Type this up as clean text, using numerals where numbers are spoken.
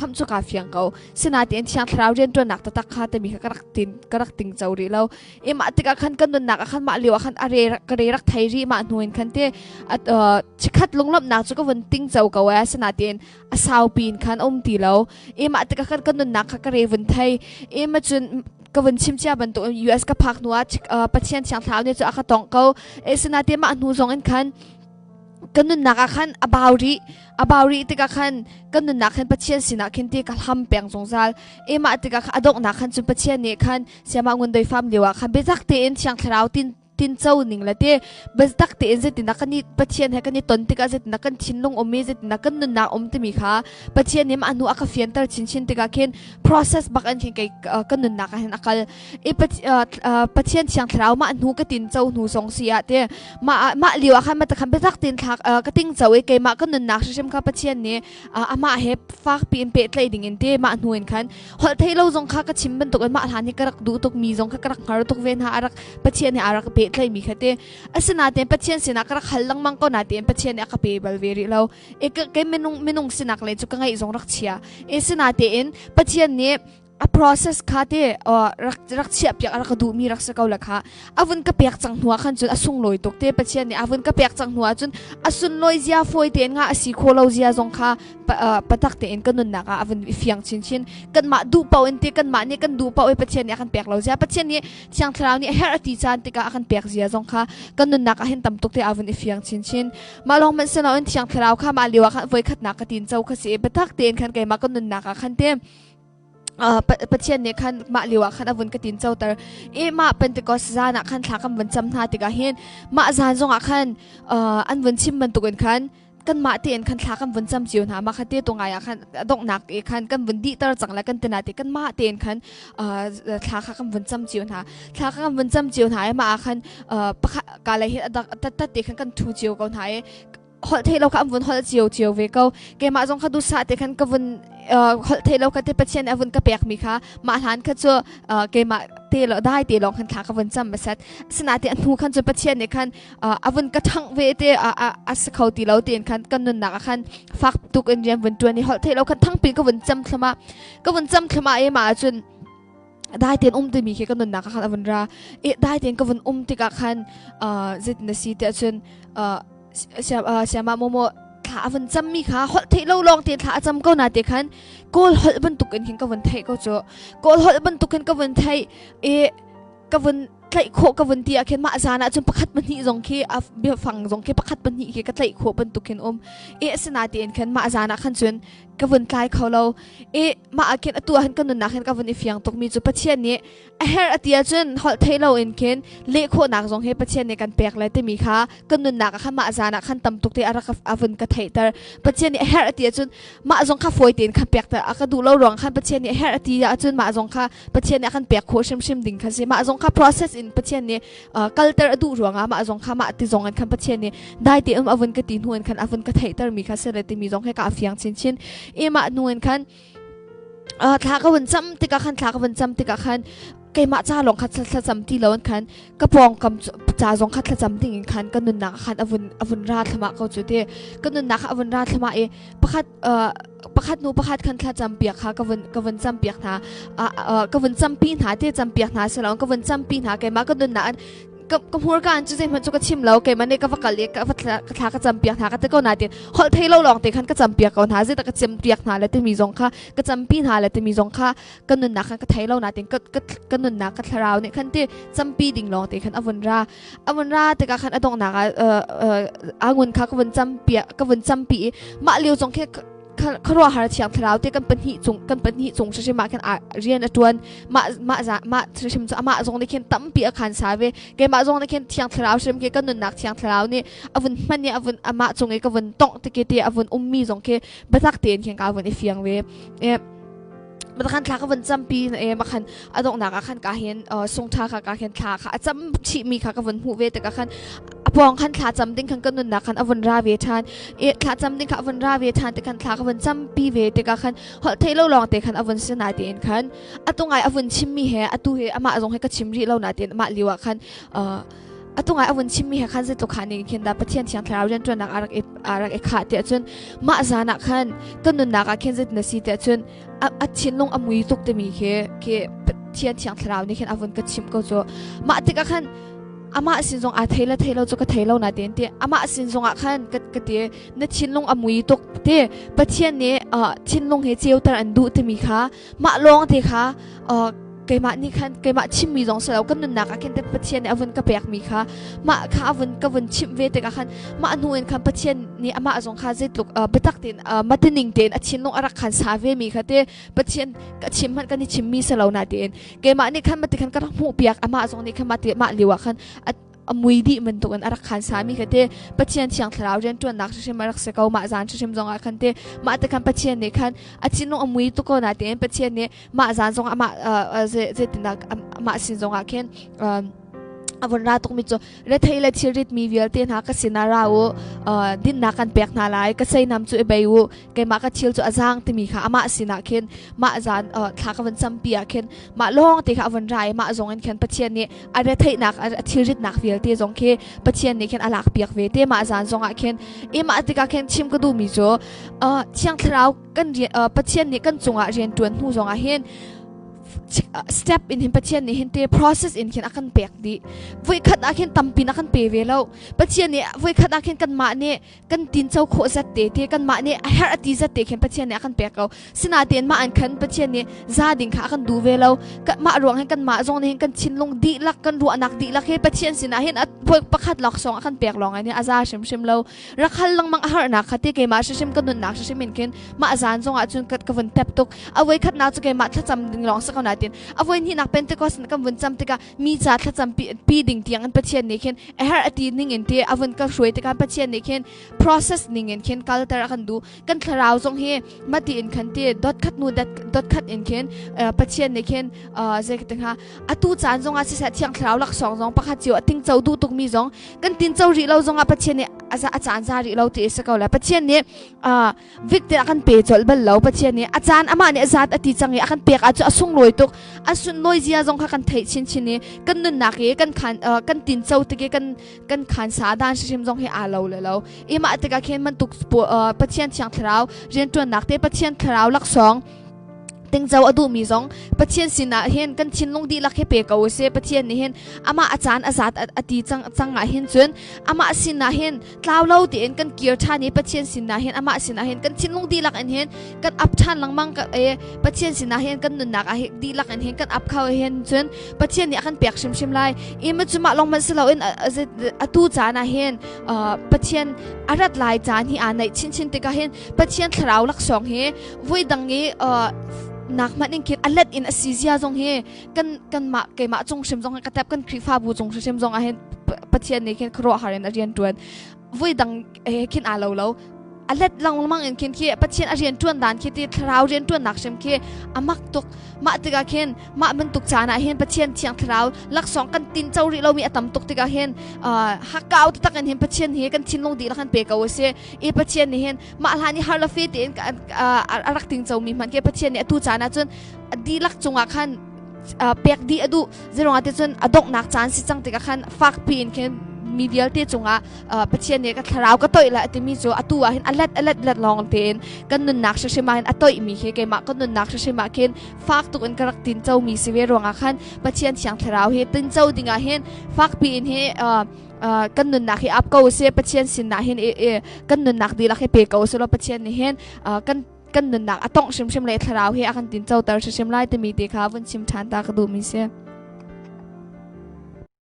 Khamh cu kaa fiang ko. Sinain Thiang Thlarau rianṭuannak taktak kha timi kha ka rak tin ka rak ting co rih lo. I mah tikah khan kan nunnak ah khan mah lio ah khan a re ka re rak thei rih mah hnu in khan te chikhat lunglawmhnak cu ka vun ting co ko ee sinain a saupi in khan um ti lo. I mah tikah khan kan nunnak kha ka re vun thei. I ma cun ka vun chim cia bantuk in US ka phak hnu ah Pathian Thiang Thlarau nih cu a ka tongh ko. E sinain mah hnu zong in khan kan nunnak ah khan a bau rih a bau rih tikah khan kan nunnak khan Pathian sinah khin ti ka hlam peng zungzal e mah tikah khan a donghnak khan cun Pathian nih khan siama ngun doi fam lio ah khan biatak tein Thiang Thlarau tin tin co ning le te biatak tein zeitindah kan i Pathian he kan i ton tikah zeitindah kan thinlung um i zeitindah kan nunnak um timi kha Pathian nih mah hnu a ka fianter chinchin tikah khin process bak in khin kei kan nunnak ah hin a kal i Pathian Thiang Thlarau mah hnu ka tin co hnu zong si ah te mah mah lio ah khan mata khan biatak tin thlak ka ting co i keimah ka nunnak hrimhrim kha Pathian nih amah he fak piin pehtlaih ding in te mah hnu in khan holh thei lo zong kha ka chim bantuk in mah hlan hi ka rak duh tuk mi zong kha ka rak hngar tuk ve hna a rak Pathian he a rak pehtlaih mi kha te asinain Pathian sinah ka rak hal lengmang ko nain Pathian nih a ka pe bal ve rih lo e ke minung minung sinak le cu ka ngaih zong rak chia e sinatein Pathian nih a process kha te rak rak chiah piak rak duh mi rak si ko la kha avun ka pek cang hnuah khan cun a sunglawi tuk te Pathian nih avun ka pek cang hnuah cun a sunlawi zia fawi tein nga a si kho lo zia zong kha patak tein kan nunnak ah avun fiang chinchin kanmah duh paoh in te kanmah nih kan duh paoh i Pathian nih a kan pek lo zia Pathian nih Thiang Thlarau nih a herh a ti caan tikah a kan pek zia zong kha kan nunnak ah hin tam tuk te avun i fiang chinchin mah lawng hmanh si loin Thiang Thlarau kha mah lio ah khan voi khatnak ka tin co kha si i biatak tein khan keimah kan nunnak ah khan te Pathian nih khan mah lio ah khan a vun ka tin coter i mah Pentecost zan ah khan thla kan vun cam hna tikah hin mah zan zongah khan an vun chim bantukin khan kanmah tein khan thla kan vun cam cio hna mah kha te tu ngai ah khan donghnak i khan kan vun dihter cang le kan tina te kanmah tein khan thla kha kan vun cam cio hna thla kha kan vun cam cio hna i mah ah khan pakhat ka le hi tat tat te khan kan thu cio ko hna i holh theih lo kha an vun holh cio cio ve ko keimah zong kha duhsah te khan ka vun holh theih lo kha te Pathian a vun ka pek mi kha mah hlan kha cu keimah te lo dai te lawng khan thla ka vun cam masat sina te a hnu khan cu Pathian nih khan a vun ka thang ve te a si kho ti lo tiin khan kan nunnak ah khan fak tuk in rian vun tuan i holh theih lo khan thangpi ka vun cam thlama ka vun cam thlama e ma ahcun dai tein um timi khi ka nunnak ah khan a vun ra i dai tein ka vun um tikah khan zeitin na si tiah cun siama momo thla a vun cammi kha holh theih lo lawng te thla a cam ko na te khan kawl holh bantuk in khin ka vun theih ko cu kawl holh bantuk in ka vun theih i ka vun tlaih khawh ka vun ti ah khin mah zan ah cun pakhat pahnih zong khi a biafang zong khi pakhat pahnih khi ka tlaih khawh bantuk khin um i asinain khan mah zan ah khan cun ka vun tlai kho lo i mah ah khin atu ah hin ka nunnak hin ka vun i fiang tukmi cu Pathian nih a herh a ti ahcun holh theih loin khin leh khawhnak zong hi Pathian nih kan pek le timi kha kan nunnak ah khan mah zan ah khan tam tuk te a rak a vun ka theihter Pathian nih a herh a ti ahcun mah zong kha fawi tein khan pek a ka duh lo ruang khan Pathian nih a herh a ti ahcun mah zong kha Pathian nih a kan pek khawh hrimhrim ding kha si mah zong kha process in Pathian nih kalter a duh ruangah mah zong kha mah ti zong in khan Pathian nih dai te um a vun ka ti hnu in khan a vun ka theihter mi kha si le timi zong he ka fiang chinchin i mah hnu in khan thla ka vun cam tikah khan thla ka vun cam tikah khan keimah ca lawng kha thlacam ti lo in khan ka pawngkam ca zong kha thlacam ding in khan ka nunnak khan a vun a vun ra thlama ko cu ti ka nunnak kha a vun ra thlama i pakhat pakhat nu pakhat khan thlacam piak kha ka vun ka vun cam piak hna ka vun campi hna te cam piak hna si lo ka vun campi hna keimah ka nunnak ka ka hmurka an cu zeihmanh cu ka chim lo keimah nih ka va kal i ka va ka thla ka campiak hna ka ti ko nain holh thei lo lawng te khan ka campiak ko hna zeidah ka campiak hna le timi zong kha ka campi hna le timi zong kha ka nunnak khan ka thei lo nain ka ka ka nunnak ka thlarau nih khan ti campi ding lawng te khan a vun ra a vun ra tikah khan a donghnak ah angun kha ka vun campiak ka vun campi i mah lio zong khi khuaruahhar thiang thlarau te kan pahnih cung kan pahnih cung hrimhrim ah khin rian a tuan mah mah za mah hrimhrim cu amah zong nih khin tampi a khan sa ve keimah zong nih khin thiang thlarau hrim khi kan nunnak thiang thlarau nih a vun hman i a vun amah cung i ka vun tongh tiki ti a vun ummi zong khi biatak tein khin ka vun i fiang ve e Makhan thla ka vun campi e makhan a donghnak ah khan ka hin sungtha kha ka hin thla kha a cam chih mi kha ka vun hmuh ve tikah khan a pawng khan thla cam ding khan ka nunnak khan a vun ra ve ṭhan i thla cam ding kha a vun ra ve ṭhan tikhan thla ka vun campi ve tikah khan holh theih lo lawng te khan a vun si na tiin khan atu ngai a vun chim mi he atu he amah zong he ka chim rih lo na tiin amah lio ah khan. Atu ngai a vun chimmi he khan zeitluk kha ning khin dah Pathian Thiang Thlarau rianṭuannak a rak i a rak i khah tiah cun mah zan ah khan kan nunnak ah khin zeitin a si tiah cun a thinlung a mui tuk timi khi khi Pathian Thiang Thlarau nih khin a vun ka chimh ko cu. Mah tikah khan amah sin zong aa thei le thei lo cu ka thei lo na tein ti amah sin zong ah khan ka ka ti na thinlung a mui tuk ti Pathian nih thinlung he ceuter an duh timi kha mah lawng te kha keimah nih khan keimah chimmi zong si lo kan nunnak ah khin te Pathian nih a vun ka pekmi kha mah kha a vun ka vun chimh ve tikah khan mah hnu in khan Pathian nih amah zong kha zeitluk biatak tein matining tein a thinlung a rak khan sa ve mi kha te Pathian ka chim hmanh kan i chimmi si lo na tein keimah nih khan mati khan ka rak hmuh piak amah zong nih khan mati mah lio ah khan a mui dih bantuk in a rak khan sami kha te Pathian thiang thlarau rianṭuannak hrimhrim a rak si ko mah zan hrimhrim zong ah khan te mah te khan Pathian nih khan a thinlung a mui tuk ko na tein Pathian nih mah zan zong amah zeitindah amah sin zong ah khin a vun ra tukmi cu rethei le thilrit mi vialte hna ka sinah ra u dinnak kan pek hna lai ka seinam cu i bei u keimah ka thil cu a zaang timi kha amah sinah khin mah zan thla ka van campi ah khin mah lawng te kha a van ra i mah zong in khin Pathian nih a retheihnak a thilritnak vialte zong khi Pathian nih khin a lak piak ve te mah zan zong ah khin i mah tikah khin chim ka duhmi cu Thiang Thlarau kan Pathian nih kan cungah rian ṭuan hnu zong ah hin step in hin Pathian nih hin te process in khin a kan pek dih voikhat ah khin tampi na kan pe ve lo Pathian nih voikhat ah khin kanmah nih kan tinco khawh zat te te kanmah nih a herh a ti zat te khin Pathian nih a kan pek ko sinain mah an khan Pathian nih za ding kha a kan duh ve lo mah ruang hin kanmah zong nih hin kan thinlung dihlak kan ruahnak dihlak hi Pathian sinah hin pakhat laksawng a kan pek lawng in a za hrimhrim lo rak hal lengmang a harnak kha ti keimah hrimhrim ka nunnak hrimhrim in khin mah zan zong ah cun ka vun tep tuk a voi khatnak cu keimah thlacam ding lawng si ko nain a voi hnihnak Pentecost kan vun cam tikah mi ca thlacam pi ding tiang in Pathian nih khin a herh a ti ning in ti a vun ka hruai tikah Pathian nih khin process ning in khin kalter a kan duh kan thlarau zong hi mati in khan ti dot khat nu dot khat in khin Pathian nih khin zei ka hnga atu caan zong ah siseh thiang thlarau laksawng zong pakhat cio a tingco duh tuk mi zong kan tinco rih lo zong ah Pathian nih a caan za rih lo ti a si ko le Pathian nih vik te a kan pe colh bal lo Pathian nih a caan amah nih a zat a ti cang i a kan pek ah cu a sunglawi tuk a sunlawi zia zong kha kan theih chinchin i kan nunnak i kan khan kan tinco tik i kan kan khan sa dan hrim zong hi aa lo le lo i mah tikah khin bantuk Pathian thiang thlarau rianṭuannak te Pathian thlarau laksawng tingco a duhmi zong Pathian sinah hin kan thinlung dihlak hi pe ko usih Pathian nih hin amah a caan a zat a ti cang cang ah hin cun amah sinah hin tlau lo tein kan kir ṭhan i Pathian sinah hin amah sinah hin kan thinlung dihlak in hin kan ap ṭhan lengmang ka e Pathian sinah hin kan nunnak ah dihlak in hin kan ap kho hin cun Pathian nih a kan pek hrimhrim lai i ma cu mah lawng hmanh si loin atu caan ah hin Pathian a rat lai caan hi aa naih chinchin tikah hin Pathian thlarau laksawng hi voi dang i nak hmanh in khin a let in a si zia zong hi kan kanmah keimah cung hrim zong ka tep kan Khrihfabu cung hrim zong ah hin Pathian nih khin khuaruahhar in a rian ṭuan voi dang he khin aa lo lo a let lengmang in khin khi Pathian a rian ṭuan dan khi ti thlarau rian ṭuannak hrim khi a mak tuk mah tikah khin mah bantuk caan ah hin Pathian thiang thlarau laksawng kan tin co rih lomi a tam tuk tikah hin hakau taktak in hin Pathian hi kan thinlung dihlak kan pe ko a si i Pathian nih hin mah hlan i har la fe tein a rak tingco mi hmanh khi Pathian nih atu caan ah cun dihlak cungah khan pek dih a duh zeruangah ti cun a donghnak caan si cang tikah khan fakpi in khin mi vialte cungah Pathian nih ka thlarau ka toih la timi cu atu ah hin a let a let let lawng tein kan nunnak hrimhrim ah hin a toih mi khi keimah kan nunnak hrimhrim ah khin fak tuk in ka rak tinco mi si ve ruangah khan Pathian thiang thlarau hi tinco dingah hin fakpi in hi kan nunnak hi ap ko seh Pathian sinah hin kan nunnak dihlak hi pe ko seh law Pathian nih hin kan kan nunnak a tongh hrimhrim le thlarau hi a kan tincoter hrimhrim lai timi te kha vun chim ṭhan ta ka duhmi si.